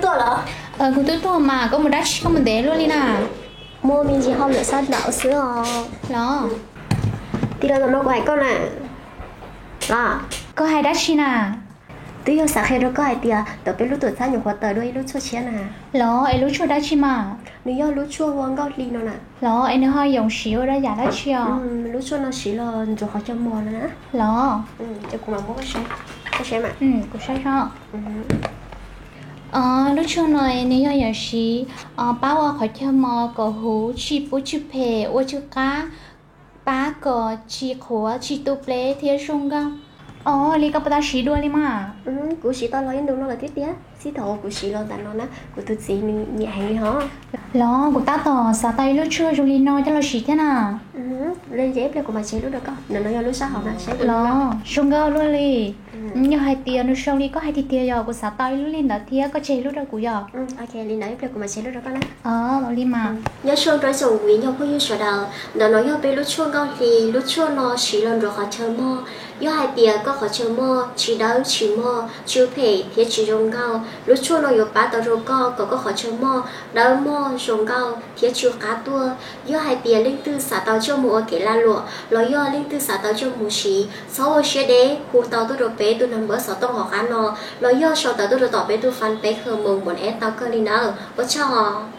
Kuv twb tuaj mas, koj mus dab tsi koj mus ntev luaj li na? Muaj me ntsis hauj lwm sab nraud xwb os. Los, tig los ntawm no kuv hais koj na. Los, koj hais dab tsi na? Twb yog xav qhia rau koj hais tias tau peb lub tuam txhab nyuam qhuav tawm dua ib lub tshuaj tshiab na. Los es lub tshuaj dab tsi mas? Nws yog lub tshuaj hu ua Nkauj Hli no na. Los es nws ho yoov siv ua rau yam dab tsi os? Lub tshuaj no siv los ntxuav qhov chaw mos no na. Los, kuv saib, lub tshuaj no nws yog yoov siv pab ua qhov chaw mos kom huv, tsis pub tsw phem, ua tsw qab, pab kom tsis qhuav, tsis tu pleb thiab zoo nkauj. Os, li koj puas tau siv dua li mas? Kuv siv tau los ib ntus no lawm thiab tiag. Txij thaum kuv siv los ntawm no na, kuv tus txiv nws nyiam heev li hos. Los kuv tab tom xav tau ib lub tshuaj zoo li no coj los siv thiab na. Li ntawd ib pliag kuv mam tseg lub rau koj. Ntawm no yog lub sab hauv na, saib. Los zoo nkauj luaj li. Yog hais tias nws zoo li koj hais tiag tiag yog kuv xav tau ib lub li ntawd thiab, koj tseg lub rau kuv yom? Li ntawd ib pliag kuv mam tseg lub rau koj na. Li mas. Nyob zoo rau tsoom viv ncaus phooj ywg sawv daws, ntawm no yog peb lub tshuaj Nkauj Hli. Lub tshuaj no siv los ntxuav qhov chaw mos. Yog hais tias koj qhov chaw mos tsis dawb tsis mos, tsw phem thiab tsis zoo nkauj, lub tshuaj no yuav pab tau rau koj kom koj qhov chaw mos dawb mos zoo nkauj thiab tsw qab tuaj. Yog hais tias leej twg xav tau coj mus ua kev lag luam los yog leej twg xav tau coj mus siv, txhob ua siab deb, hu tau tuaj rau peb tus naj npawb xov tooj hauv qab no los yog sau ntawv tuaj rau tom peb tus fanpage Hmoob Moos Npuas Eb tau kawg li nawb. Ua tsaug os.